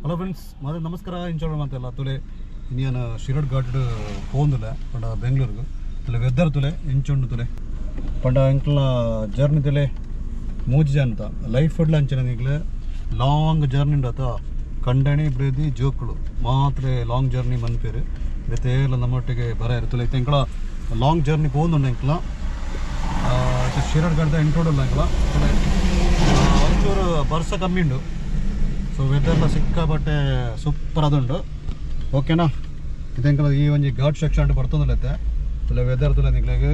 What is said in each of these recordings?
Hello friends, ಮಾತ್ರ ನಮಸ್ಕಾರ. ಇಂಚೋಣ ಮಾತೆಲ್ಲ ತುಲೆ ಇನ್ನೇನು ಶಿರಡ್ ಘಾಟ್ ಪೋಂದುಲೆ ಪಂಡ ಬೆಂಗಳೂರಿಗೆ ತುಲೆ ವೆದರ್ ತುಲೆ ಇಂಚುಂಡು ತುಲೆ ಪಂಡ ಎಂಕ್ಲ ಜರ್ನಿ ತುಲೆ ಮೂಜಿ ಜನ ಲೈಫ್ ಫುಡ್ ಅಂಚಿನ ನಿಗ್ಲೆ ಲಾಂಗ್ ಜರ್ನಿ ಉಂಡತ ಕಂಡಣಿ ಬಿಡದಿ ಜೋಕುಳು ಮಾತ್ರ ಲಾಂಗ್ ಜರ್ನಿ ಮನ್ಪೇರು ಬೇತೆ ಎಲ್ಲ ನಮ್ಮೊಟ್ಟಿಗೆ ಬರ ತುಲೆ ಎಂಕ್ಲ ಲಾಂಗ್ ಜರ್ನಿ ಪೋಂದುಂಡು ಎಂಕ್ಲ ಶಿರಡ್ ಘಾಟ್ದ ಇಂಟ್ರೋಡಲ್ಲ ಎಂಕ್ಲ ತುಲೆ ಒಂಚೂರು ಬರ್ಸ ಕಮ್ಮಿ ಉಂಡು. ಸೊ ವೆದರ್ಲ ಸಿಕ್ಕಾಪಟ್ಟೆ ಸೂಪರ್ ಅದುಂಡು. ಓಕೆನಾ, ಇದೆಂಕಲ ಈ ಒಂಜಿ ಘಾಟ್ ಸೆಕ್ಷನ್ ಬರ್ತೊಂದುಲ್ಲತ್ತೆ ತುಲೆ ವೆದರ್ ತುಲೆ ನಿಕ್ಲೆಗ್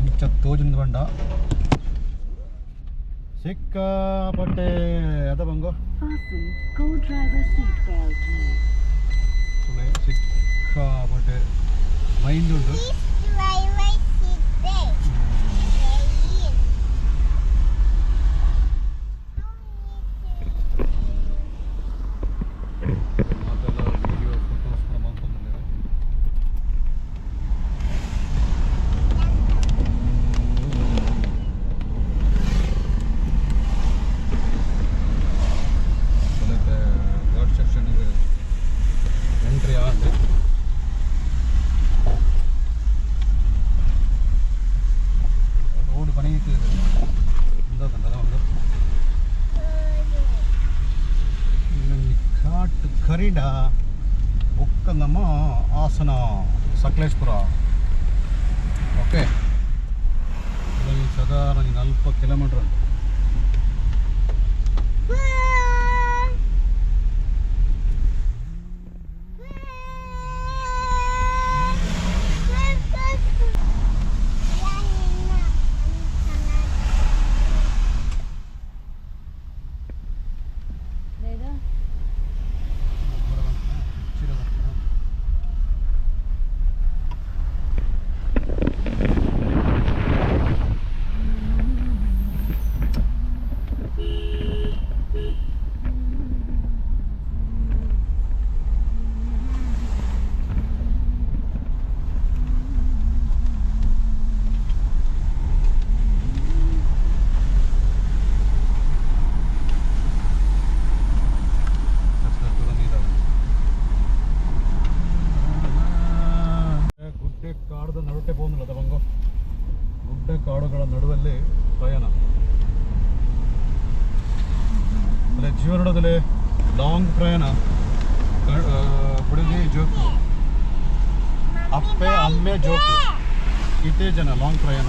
ಎಂಚ ತೋಜಿನ ಬಂಡ ಸಿಕ್ಕಾಪಟ್ಟೆ ಅದ ಬಂಗೋ ತುಲೆ ಸಿಕ್ಕಾಪಟ್ಟೆ ಮೈಂಡ್ ಉಂಟು. ಕರೀಡ ಬುಕ್ಕ ನಮ್ಮ ಹಾಸನ ಸಕಲೇಶ್ಪುರ. ಓಕೆ, ಸಾಧಾರಣ 40 ಕಿಲೋಮೀಟರ್ ಉಂಟು. ಕಾಡದ ನಡುಟೆ ಪೋಂದಿಲ್ಲ ಬಂಗೋ, ಗುಡ್ಡ ಕಾಡುಗಳ ನಡುವಲ್ಲಿ ಪ್ರಯಾಣ. ಅಲ್ಲೇ ಜೀವನದಲ್ಲಿ ಲಾಂಗ್ ಪ್ರಯಾಣ ಬಿಡದಿ ಜೋಕು ಅಪ್ಪೆ ಅಮ್ಮೆ ಜೋಕು ಇತೇ ಜನ ಲಾಂಗ್ ಪ್ರಯಾಣ.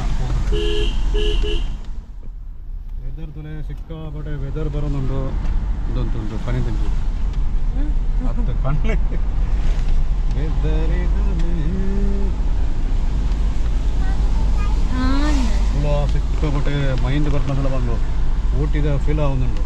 ವೆದರ್ ತುಲೆ ಸಿಕ್ಕಾಪಟ್ಟೆ ವೆದರ್ ಬರೋದುಂಟು. ಇದೊಂದುಂಟು ಪನಿ ತಿಂಟು ಹತ್ತು ಕಣ್ಣು ವೆದರ್ ಸಿಕ್ಕಾಪಟ್ಟೆ ಮೈಂಡ್ ಬರ್ನದಲ್ಲ ಬಂದು ಊಟಿದ ಫೀಲ್ ಆവുന്നുಂಡು.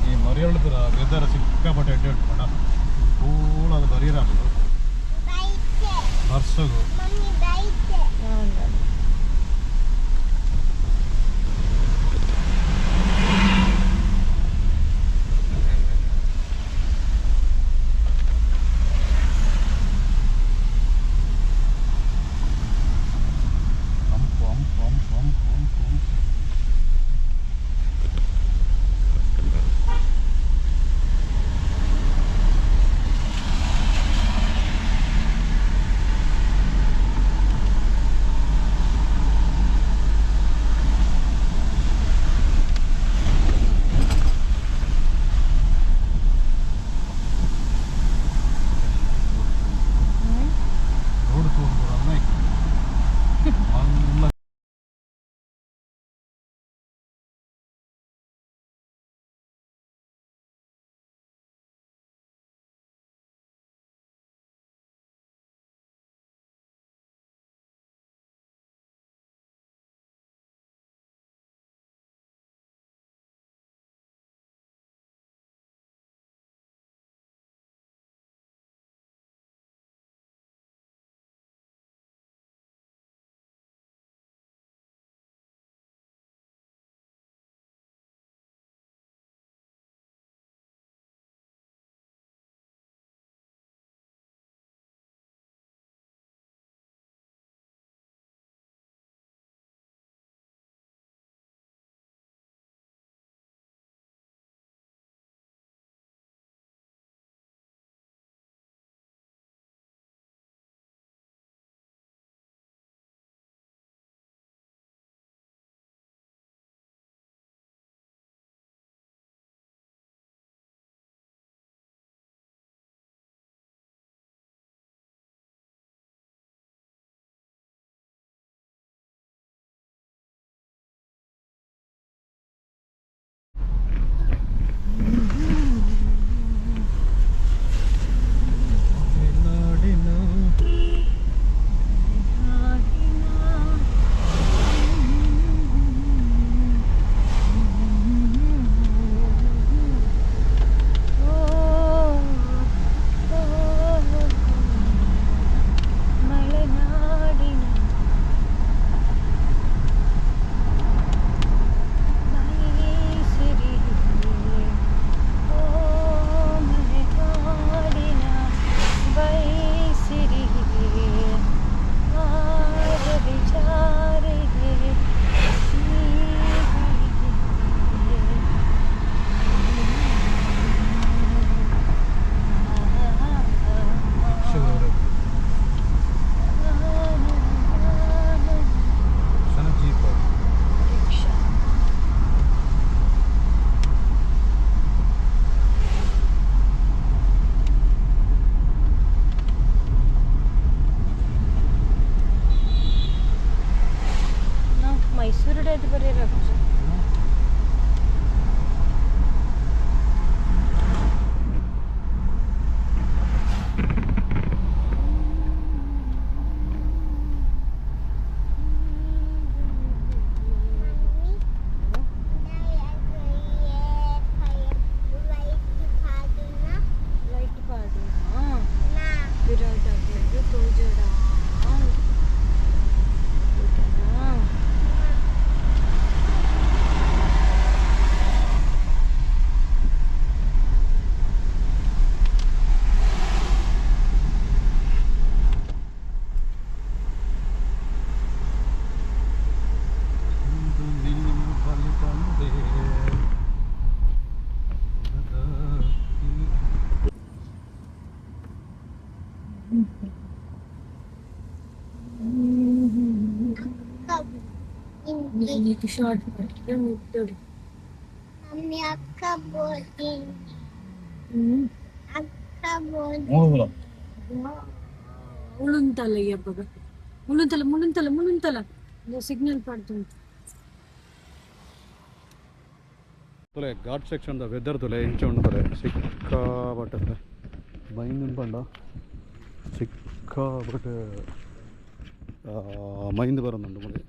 ಈ ಮರಿಯೊಳದ ವೆದರ್ ಸಿಕ್ಕಾಪಟ್ಟೆ ಎಡ್ಡೆ ಉಂಟು ಮೇಡಮ್. ಪೂರ ಅದು ಬರೀರ ಬರ್ಸಗು ಹಂಪು ಹಂಪು ಹಂಪು ಹಂಪು ಹಂಪು ಹಂಪು. ಶಾರ್ಟ್ ಮಮ್ಮಿ ಅಕ್ಕ ಬೋತೀನಿ ಅಕ್ಕ ಬೋತೀನಿ ಮೂಲ ಮುಳುಂತಲ್ಲ ಈ ಹಬ್ಬಗ ಮುಳುಂತಲ್ಲ ಮುಳುಂತಲ್ಲ ಮುಳುಂತಲ್ಲ ಸಿಗ್ನಲ್ ಪಡ್ದುಂಟು ತುಲೆ ಘಾಟ್ ಸೆಕ್ಷನ್ the weather ತುಲೆ ಇಂಚ ಉಂಡು ತುಲೆ ಸಿಕ್ಕಾಪಟ್ಟೆ ಮೈಂದುಂಡು ಪಂಡ ಸಿಕ್ಕಾಪಟ್ಟೆ ಮೈಂದು ಬರೋದುಂಡು ಮುಳಿ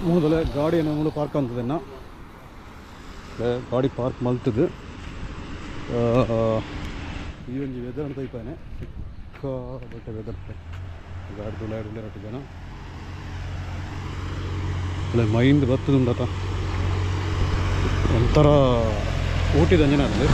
ಮೊದಲೇ ಗಾಡಿಯನ್ನು ಮೂಲು ಪಾರ್ಕ್ ಅಂತದನ್ನ ಗಾಡಿ ಪಾರ್ಕ್ ಮಲ್ತದು ಈ ಒಂಜಿ ವೆದರ್ ಅಂತ ಇಪ್ಪಾನೆ ಸಿಕ್ಕಾಪಟ್ಟೆ ವೆದರ್ ಗಾಡಿ ತುಲೆ ಉಳ್ಳೆ ಜನ ಅಲ್ಲ ಮೈಂಡ್ ಬರ್ತದುಂಡತ ಒಂಥರ ಊಟಿದ ಅಂಜನ ಅಲ್ಲಿ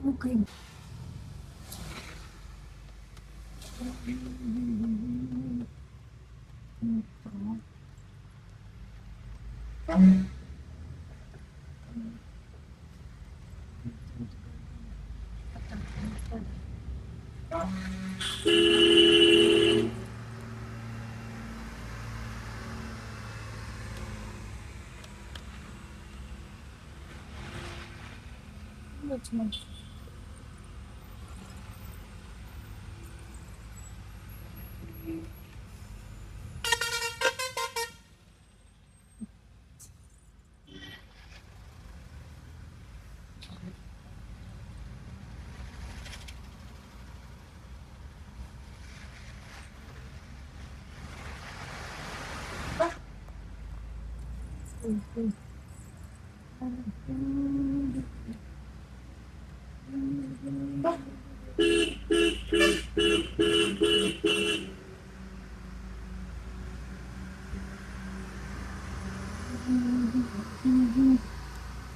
ಓಕೆ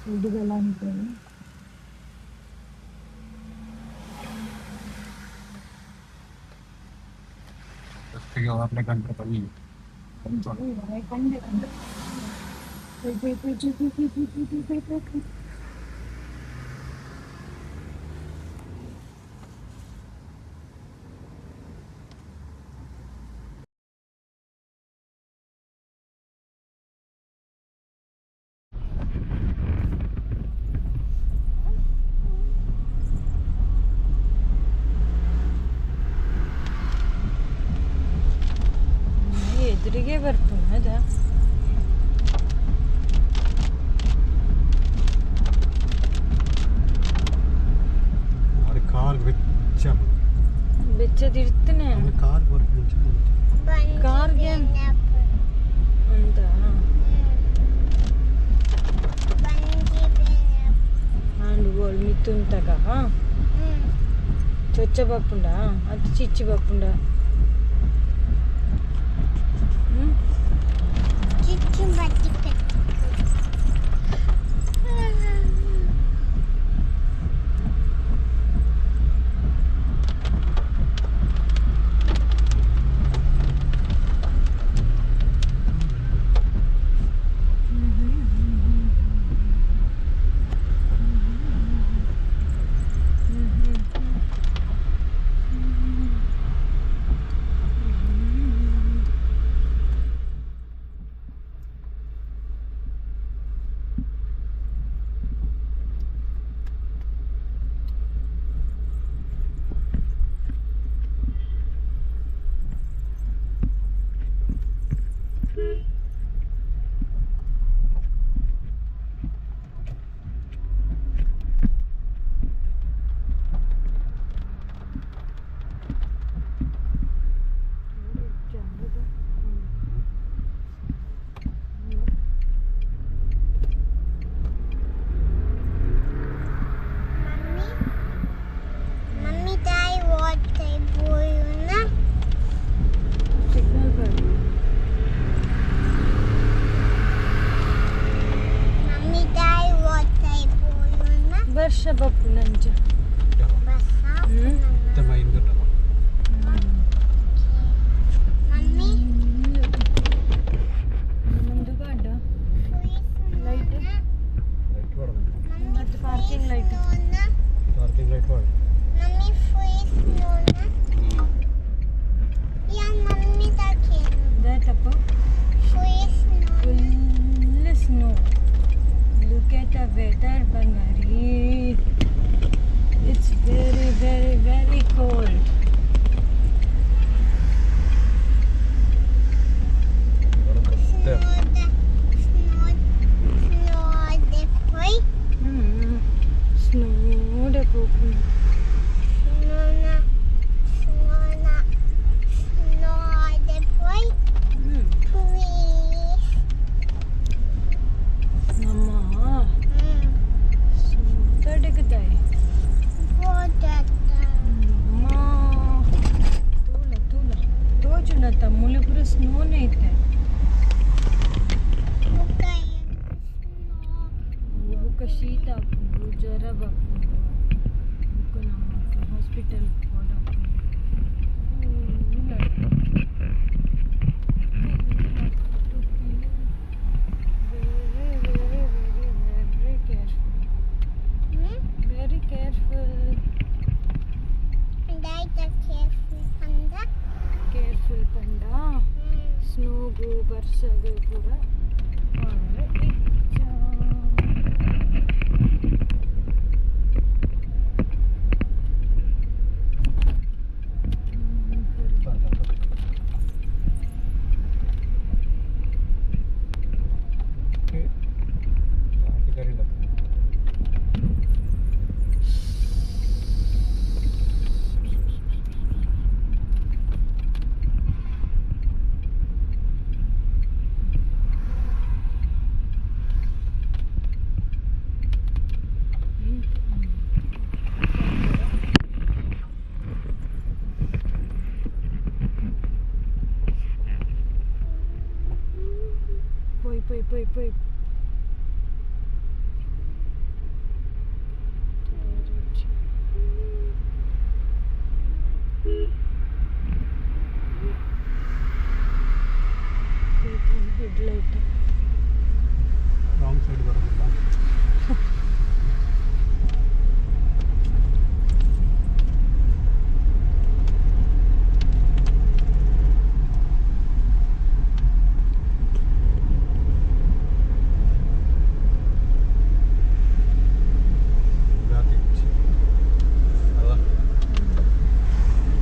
ಹುಡುಗಲ್ಲ ಅಂತೇಳಿ ಕಂಡೆ ಕಂಡೆ ಎದುರಿಗೆ ಬರ್ತೀನಿ ಹೌದಾ? ಗಾಡಿ ಕಾರ್ ಬೆಚ್ಚ ಬೆಚ್ಚದಿರ್ತಾನೆ. ಕಾರ್ ಬರ್ಬೇಕು. ಕಾರ್ಗೆ ಅಂತ ಆಂಡ್ ಗೋಲ್ ಮಿತ್ತುಂತಗ ಚೊಚ್ಚ ಬಪ್ಪುಂಡ ಅದು ಚಿಚ್ಚಿ ಬಪ್ಪುಂಡ. ಚಿಚ್ಚು ಬತ್ತಿ. ತಪ್ಪು. Full snow. Look at the weather, Bangari. It's very, very, very cold. Snow పోకుండా ಮುಳುಪುರ ಸ್ನೋನೇ ಐತೆ. ಬುಕ್ಕ ಶೀತ ಆಪುಂಡು, ಜ್ವರ ಬರ್ಪುಂಡು. ಬುಕ್ಕ ನಮ್ಮ hospital very very very very careful, very careful. Careful ಪಂಡ ಸ್ನೋಗು ಬರ್ಸಗು ಪೂರ. ಪೋಯ್ ಪೋಯ್ ಪೋಯ್ ಪೋಯ್. ಹೆಡ್ಲೈಟ್ ರಾಂಗ್ ಸೈಡ್ ಬರೋದಿಲ್ಲ.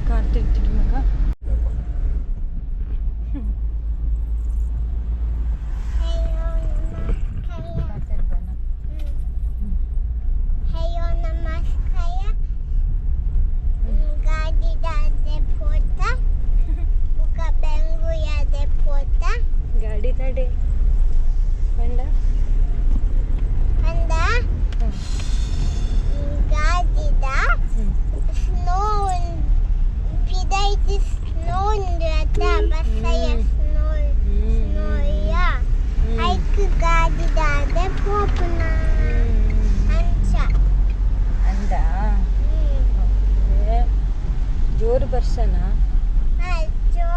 ಕಾರ್ ತೆಗ್ದಿಡು ಮಗ. ಅಯ್ಯೋ ನಮಸ್ಕಾರ. ಗಾಡಿ ಪೋತ ಬುಕ್ಕ ಬೆಂಗುಯಾದೆ ಪೋತ. ಗಾಡಿ ತಡೆ ಪಂಡ. ಅಂದ ಗಾಡಿದ ಸ್ನೋ ಪಿದೈತಿ, ಸ್ನೋ ಉಂಡು ಅತ್ತ ಬಸ್ಸಯ್ಯ ಸ್ನೋ ಸ್ನೋಯ ಐಕ್ ಗಾಡಿದಾದೆ ಪೋಪುನ ಅಂಚ. ಅಂದ ಜೋರು ಬರ್ಸನ? ಜೋ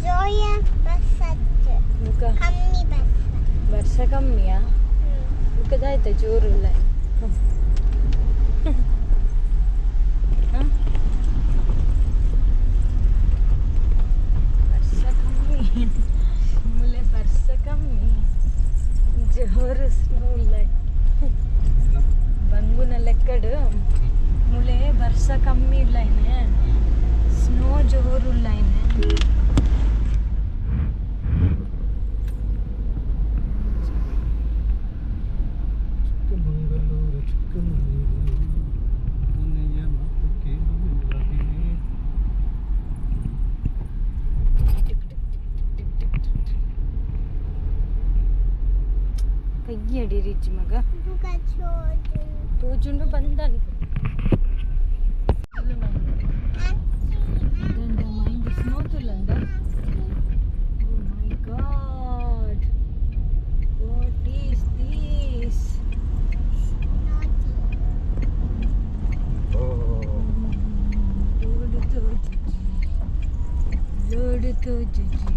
ಜೋಯ ಬಸ್ ಅತ್ತು. ಮುಖ ಕಮ್ಮಿ ಬಸ್. ಬರ್ಸ ಕಮ್ಮಿಯಾ? ಮುಖದಾಯ್ತ ಜೋರು ಇಲ್ಲ. ಬರ್ಸ ಕಮ್ಮಿ ಮುಲೆ, ಬರ್ಸ ಕಮ್ಮಿ, ಜೋರು ಸ್ನೋ ಇಲ್ಲ. ಬಂಗುನ ಲೆಕ್ಕಡು ಮುಲೆ ಬರ್ಸ ಕಮ್ಮಿ ಇಲ್ಲ ಇನೆ, ಸ್ನೋ ಜೋರು ಇಲ್ಲ ಇನೆ. ಚಿಕ್ಕಮಂಗಳೂರು ಚಿಕ್ಕಮಂಗಳೂರು ನನ್ನಯ್ಯ ಮಾತು ಕೇಳುವುದಿಲ್ಲವೇ? ಕೈಯಡಿ ರಿಜ್ ಮಗ. ಬುಕ್ಕ ಚೋದು. ತೋಜುಂಡು ಬಂದನ್ ಸ್ನೋ ತುಲ್ಲಂದ. Oh my God, what is this? Oh. Load ತೋಜುಜಿ, load ತೋಜುಜಿ.